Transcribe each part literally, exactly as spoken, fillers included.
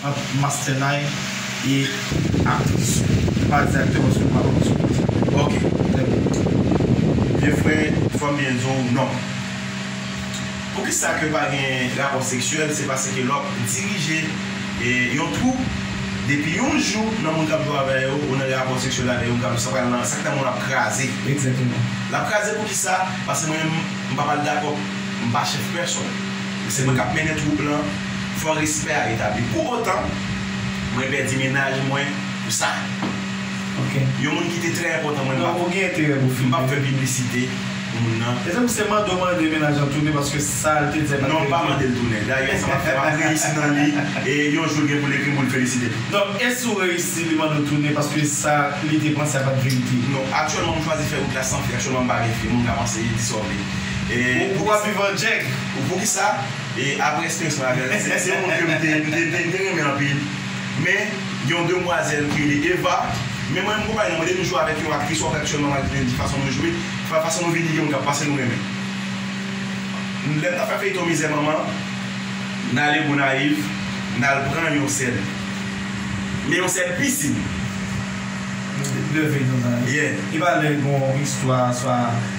Ant Master Nine e aktris. M pa di aktè paske m pa konn sou kote. Ok. Trè byen. Byen frè, fò m byen di w non. Poukisa ke pa gen rapò seksyèl? Se paske lè w ap dirije e, yon twoup, depi yon jou nan moun k ap jwe avè yo, ou nan rapò seksyèl avè yo, sa pral nan, sa k nan moun ap kraze. Egzakteman. L ap kraze poukisa? Paske mwen menm, m pa pral dakò, m pa chèf pèsòn. Se mwen k ap mennen twoup lan, fò respè a etabli. Pou otan, mwen pèdi mennaj mwen pou sa. Ok. Yon moun ki te trè enpòtan mwen, m p ap, ou gen enterè pou m p ap fè piblisite pou moun nan. E tankou se mande w mande mennaj lan tounen paske sa l te di a pa t verite. Non, m pa mande l tounen. Dayè, sa m ap fè, m ap reyisi nan li. E yon jou l gen pou l ekri m pou l felisite m. Donk, e si w reyisi li mande w tounen paske sa li te panse a pa t verite? Non, aktyèlman, m chwazi fè wout la san fi. Aktyèlman, m pa gen fi. Moun ka panse li disòble. E ou, ou ap viv an djèg. Poukisa? E apre eksperyans mwen avè l, se, se yon moun ke m te, m te, m te, m te renmen anpil. Men, gen yon demwazèl ki rele Eva. Men mwen, m konprann, mwen te toujou avèk yon aktris, w ap aktyèlman, malgre di fason nou jwe, fa-, fason nou vini, gen moun k ap panse nou renmen. Lè m t ap fè feyton Mizè Manman, n ale Gonayiv, n al pran yon sèn. Men yon sèn pisin. Leve nou nan. Yeah. E pa lè gon istwa, swa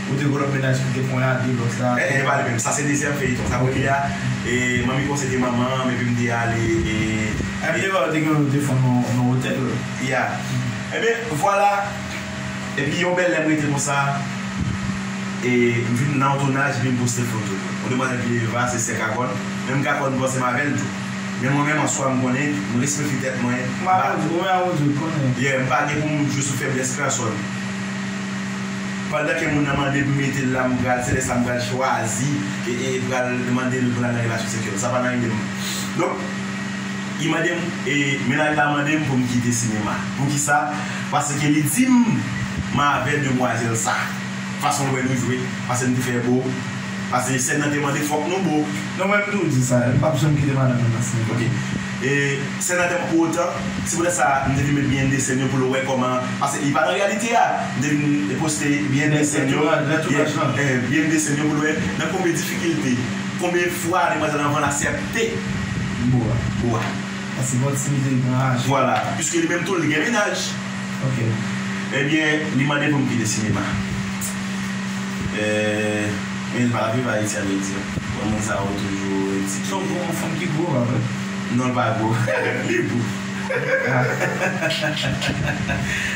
ou te gon lòt mennaj ki te ponyade lòt la. E, e pa li menm. Sa se dezyèm feyton. Sa premye a, e, Manmi Konseye Manman, epi m te ale, e, e, te gon te fè nan, nan otèl. Yeah. Ebyen, vwala. Epi yon bèl lè m rete konsa, e, m vin nan yon tounaj, epi m poste foto. Yon demwazèl ki rele Eva, se sè Kakòn. Menm Kakòn m panse m avè l tou. Men mwen menm, an swa, m konnen, m respekte tèt mwen. M pa konn di, ou menm ou di, ou konnen. Yeah, m pa gen pou m jwe sou fèblès pèsòn. Pandan ke moun nan mande m mete l la, m pral, se lè sa m pral chwazi, e, e pral mande l pou n al nan relasyon seksyèl. Sa pa nan ide m. Donk, li mande m, e, mennaj la mande m pou m kite sinema. Poukisa? Paske li di m, m avè demwazèl sa. Fason l wè nou jwe, paske m te fè bo. Paske sèn nan te mande fòk nou bo. Non, mwen m tou di sa, m p ap janm kite madanm nan nan sinema. Ok. E sèn nan te pou otan, se poutèt sa, m te vin met byen de sèn yo pou l wè kòman, paske li pa nan reyalite a. M te vin poste byen de sèn yo. Lè tounaj, lè tounaj lan. Byen de sèn yo pou l wè nan konbyen difikilte, konbyen fwa demwazèl anvan l aksepte bo a. Bo a. Paske gon timidite, gon raje. Vwala. Piske li menm tou, li gen mennaj. Ok. Ebyen, li mande pou m kite sinema. E, men li pa viv Ayiti, a vrè di. Bon, moun sa yo toujou etike. Se yon gwo, yon fanm ki gwo, pa vre? Non, l pa gwo. Li gwo.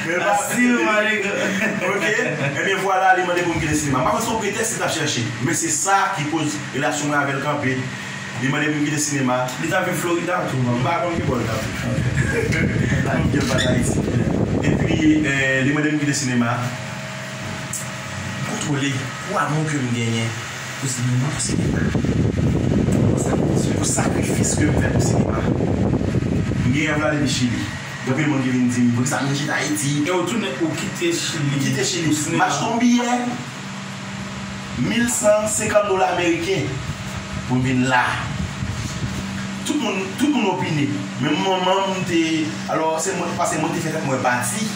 Men l pa... Asil, malere. Ok. Ebyen, vwala, li mande pou m kite sinema. M pa konn se yon pretèks li t ap chèche. Men se sa ki koz relasyon mwen avè l kanpe. Li mande pou m kite sinema. Li t ap viv Florida tou, non? M pa konn ki bò l t ap viv. Ok. Konn byen l pa t Ayiti. Epi, eh, li mande m kite sinema. M kontwole pou amou ke m genyen pou sinema, pou sinema. Pou sakrifis ke m fè pou sinema. M genyen Vladimir Chili. Gen anpil moun ki vin di m, "Poukisa m vin chita Ayiti?" E ou tounen, ou kite Chili. M kite Chili. M achte yon biyè mil san senkant dola ameriken pou m vin la. Tout moun, tout moun opine. Men manman m te, alò, se mwen, paske mwen te fè tèt mwen pati,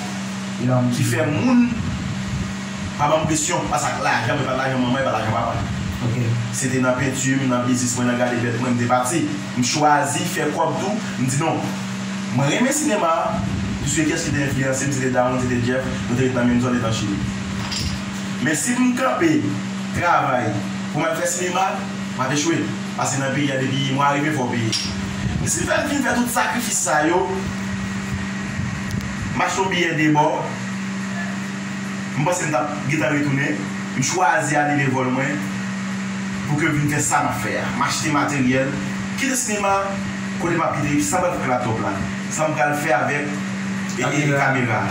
ki fè moun pa ban m presyon, paske ak lajan, men pa lajan manman, e pa lajan papa. Ok. Se te nan penti m, nan biznis mwen, nan gade bèt mwen, m te pati. M chwazi fè kòb tou, m di non. Mwen renmen sinema a, piske kiyès ki te enfliyanse m, se te Daron, se te Jeff, nou te ret nan menm zòn, ret nan Chili. Men si m kanpe travay pou m al fè sinema, m ap echwe. Paske nan peyi a, depi mwa rive, fò w peye. Men si m fè, fin fè tout sakrifis sa yo, m achte yon biyè de bò, m panse m t ap gentan retounen. M chwazi anile vòl mwen pou ke m vin fè sa m ap fè a. M achte materyèl, kite sinema, kote m ap kite, sa m pral fè ak laptòp la, sa m pral fè avèk e, e, kamera.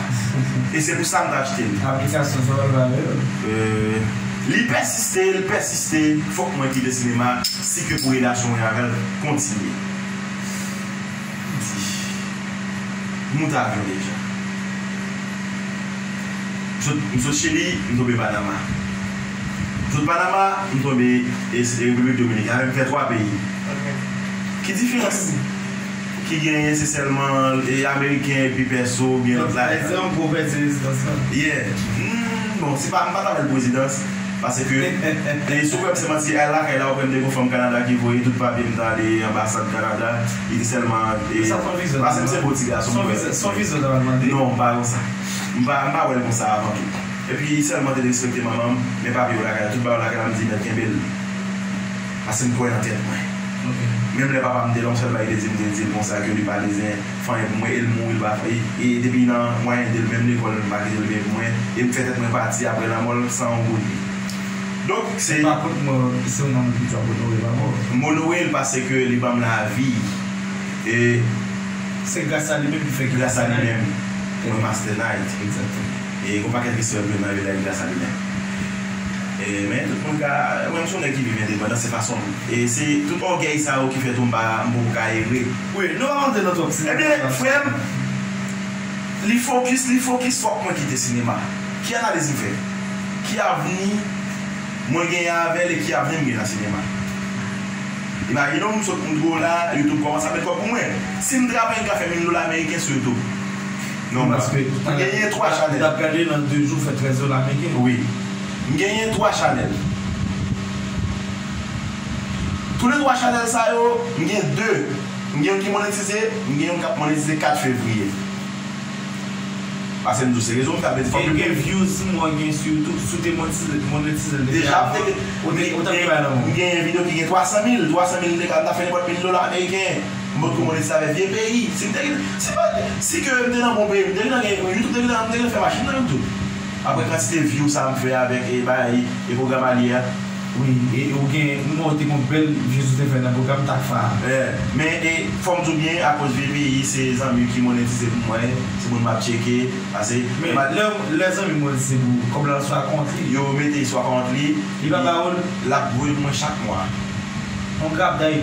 E se pou sa m t achte l. Aplikasyon sa w pral fè avè l? Euh, li pèsiste, li pèsiste, fòk mwen kite sinema si ke pou relasyon mwen avè l kontinye. M di, m moute avyon deja. M sot, m sot Chili, m tonbe Panama. M sot Panama, m tonbe, e, Repiblik Dominikèn. M fè twa peyi. Ok. Ki diferans ki genyen, se sèlman, e, ameriken epi pèso oubyen lòt la? Donk, se yon gwo pèdi rezidans lan. Yeah. Hmm, bon, se pa, m pa ta wè l pou rezidans. Paske, e, si w kwè m se manti, al lakay la, ou kwè m te gen yon fanm Kanada ki voye tout papye m t ale anbasad Kanada, li te sèlman, e, Sa se yon vizyon. Paske m se bon ti gason, Son mwen. Vizyon, son vizyon ta pral mande. Non, m pa konsa. M pa, m pa wè l konsa avan tou. Epi, li sèlman te respekte manman m, men papye yo lakay la, tout bagay yo lakay la, m di, "Mèt kenbe l." Paske m kwè nan tèt mwen. Ok. Menm lè papa m te la, yon sèl bagay li te di m, te di l konsa ke li pa bezwen fè anyen pou mwen, e l mouri, l pa fè, e, e depi nan mwayen de l, menm lekòl, m pa kite l peye pou mwen, e m fè tèt mwen pati apre lanmò l san yon goud. Donk, se. Se pa kont mwen, se yon nonm ki t ap onore papa w. M onore l paske li ban m lavi. E. Se gras a li menm ki fè ke. Gras a li menm, mwen Master Night. Egzakteman. E gon pakèt restoran nan yo la gras a li menm. E, men tout moun ka, mwen, m se yon nèg ki viv endepandan, se fason m. E se tout ògèy sa yo ki fè tou m pa, m poko ka ere. Wi, nou pa rantre nan twòp sinema. Ebyen, frè m, li fokis, li fokis, fòk mwen kite sinema. Ki analiz m fè? Ki avni mwen genyen avè l e ki avni m gen nan sinema? Imajine w, m sot moutre w la, YouTube kòmanse ap met kòb pou mwen. Si m travay, m ka fè mil dola ameriken sou YouTube. Non, paske m genyen twa chanèl. N ap gade nan de jou fè trèz dola ameriken. Wi. M genyen twa chanèl. Tou le twa chanèl sa yo, m gen de. M gen youn ki monetize, m gen youn k ap monetize kat fevriye. Paske m di w se rezon m fè, men fòk gen, gen views mwen gen sou YouTube, si w te monetize, monetize l deja, deja, m te, ou te, ou t ap gen bay nan men w. M gen yon videyo ki gen twa san mil, twa san mil m te ka, m ta fè nenpòt mil dola ameriken. M potko monetize avèk vye peyi. Si m te, si pa, si ke m te nan bon peyi, m te gentan gen, YouTube te gentan, m te gentan fè machin nan YouTube. Apre kantite view sa m fè avèk, e, bay, e pwogram alye a. Wi, e ou gen, m wè w te gon bèl views ou te fè nan pwogram Takfa a. Eh, men, e, fò m di w byen, akoz V P I, se zanmi ki monetize pou mwen, se moun m ap tcheke, pase. Men, lè, lè zanmi monetize pou ou, kòb la swa kont li? Yo mete swa kont li. Li pa ba ou l? L ap voye pou mwen chak mwa. On grab day?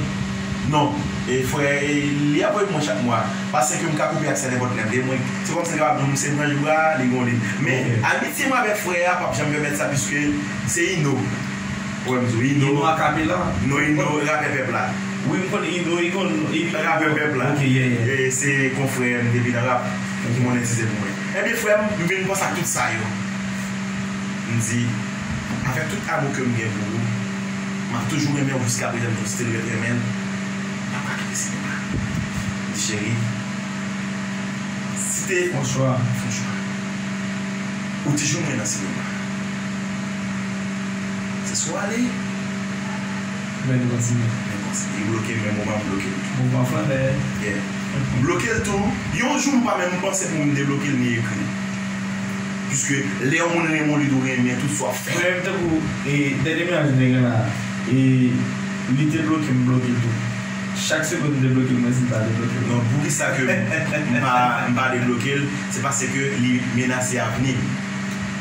Non, e frè, e, li ap voye pou mwen chak mwa. Pase ke m ka koupe aksè nenpòt lè m vle. Mwen, se kòmsi l kapab di w, m se branch bra, li gon li. Men, ok, amitye m avèk frè a p ap janm pèmèt sa, piske se Ino. Ou wè m di w, Ino. Ino Akapela? Non, Ino, rapè pèp la. Wi, m konn Ino, li konn, li rapè pèp la. Ok, yeah, yeah. E se konfrè m depi nan rap ki monetize pou mwen. Ebyen, frè m, m vin panse ak tout sa yo. M di, avèk tout amou ke m gen pou ou, m ap toujou renmen w jiskaprezan, m toujou still ret renmen l. M pa ka kite sinema. M di, cheri, si te fè yon chwa, fè yon chwa, ou te jwenn mwen nan sinema. Se swa w ale, men nou kontinye. Men kontinye. Li bloke m, menm moman m bloke l tou. Mouvman flannè. Yeah. M bloke l tou. Yon jou m pa menm panse pou m debloke l ni ekri l. Piske lè yon moun renmen w, li dwe renmen tout sa w ap fè. Frè m, tankou, e, dènye mennaj m te gen la, e, li te bloke m, m bloke l tou. Chak segonn m debloke l, mwen di m pa debloke l. Non, poukisa ke m pa, m pa debloke l? Se paske li menase avni m.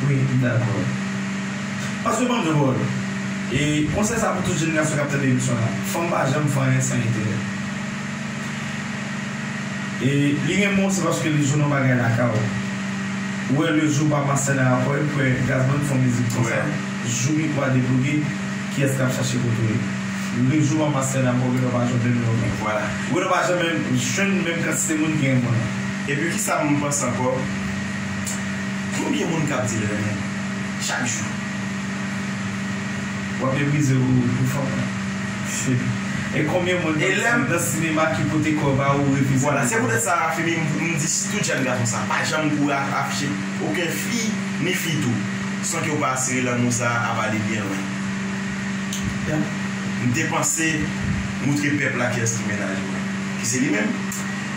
Wi, m dakò. Paske ban m di w, e konsèy sa pou tout jèn gason k ap tande emisyon an, fanm pa janm fè anyen san enterè. E li renmen w, se paske li jwenn yon bagay lakay w. Ou wè, le jou pa mastè nan rapò, epi wè, Gazman fè yon mizik konsa. Wè. Jou mikwo a debloke, kiyès k ap chache kote w ye? Le jou pa mastè nan rapò, ou genlè pa janm jwenn yon moun. Vwala. Ou genlè pa janm menm jwenn menm kantite moun ki renmen w. Epi kisa m panse ankò? Konbyen moun k ap di l renmen w chak jou? W ap meprize w pou fanm nan. E konbyen moun nan sinema ki pote kò ba ou, refize? Vwala, se poutèt sa, Rafi, m, m di tout jèn gason sa, pa janm kouri a-, afiche okenn fi, ni fi tou, san ke w pa asire lanmou sa a ap ale byen lwen. M te panse moutre pèp la kiyès ki mennaj mwen. Ki se li menm.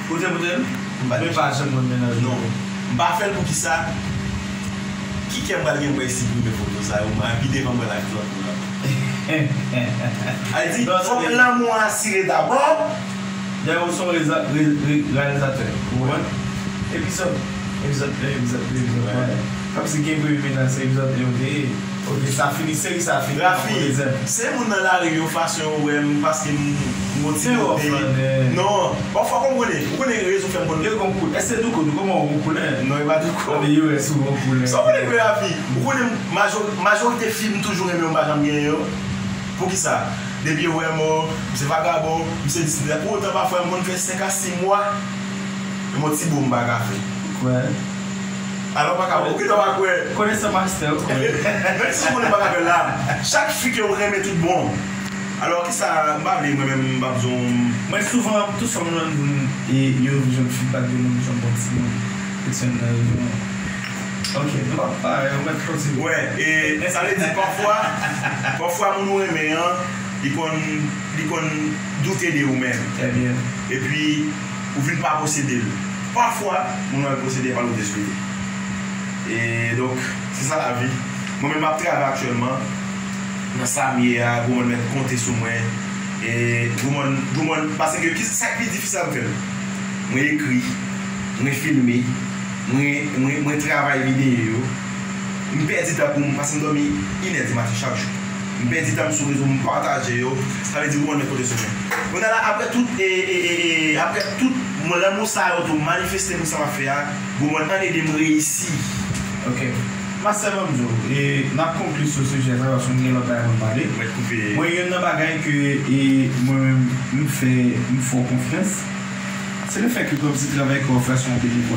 Ou te moutre l? M pa t. Men pa janm moutre mennaj ou. Non. M pa fè l poukisa? Ki kè m pral gen pou m siprime foto sa yo, mwen, pi devan mwen live trant moun ap. Sa vle di, fòk lanmou an asire dabò. Dayè, ou se yon reza-, re-, re-, reyalizatè, ou konprann? Epizòd, epizòd en, epizòd de, epizòd twa. Kòmsi gen premye mennaj, se epizòd en ou te ye. Ok, sa fini, seri sa fini. Rafi, se moun nan lari yo fason yo wè m paske m, m gon ti bote. Non, pafwa kòm ou konnen, ou konnen rezon fè m konn. Yo gon koulè. Èske Douko, Douko, kòman ou gon koulè? Non, e pa Douko. Anben yo wè si w gon koulè. Sa w konnen vre, Rafi? Ou konnen majò-, majorite fi m toujou renmen yo, m pa janm genyen yo. Poukisa? Depi yo wè m, o, m se vagabon, m se dis, pou otan pafwa m konn fè senk a sis mwa, menm yon ti bo m pa ka fè. Kwè. Alò, pa ka, ou gentan pa kwè. Konesan mastè, ou kwè. Menm si ou konnen pa ka fè la, chak fi ke ou renmen tout bon. Alò, kisa, m pa vle, mwen menm, m pa bezwen. Mwen souvan, tou sa moun nan di m, e yo jwenn feedback de moun, jwenn bon timoun, kesyon nan rejyon. Ok, nou pa parèy, ou mèt kontinye. Wè, e sa vle di, pafwa, pafwa moun ou renmen an, li konn, li konn doute de ou menm. Trè byen. Epi, ou vin pa posede l. Pafwa, moun nan posede pa l ou te swete. E donk, se sa lavi. Mwen menm, m ap travay aktyèlman. Nan sa m ye a, gwo moun mèt konte sou mwen. E gwo moun, gwo moun, paske ki sa k pi difisil m fè l? Mwen ekri, mwen filme, mwen, mwen, mwen travay videyo yo. M pèdi tan pou m, paske m dòmi inè di maten chak jou. M pèdi tan m sou rezo, m pataje yo. Sa vle di gwo moun mèt konte sou mwen. Kounye a la, apre tout, e, e, e, e, apre tout mwen lanmou sa yo tou manifeste pou sa m ap fè a, gwo moun ann ede m reyisi. Ok. Mastè, ban m di w, e, n ap konkli sou sijè sa, paske m gen lòt bagay pou m pale. Mwen koupe. Mwen, youn nan bagay ke, e, mwen menm, m fè, m fè w konfyans, se le fè ke kòmsi travay ke w ap fè se yon benevòl.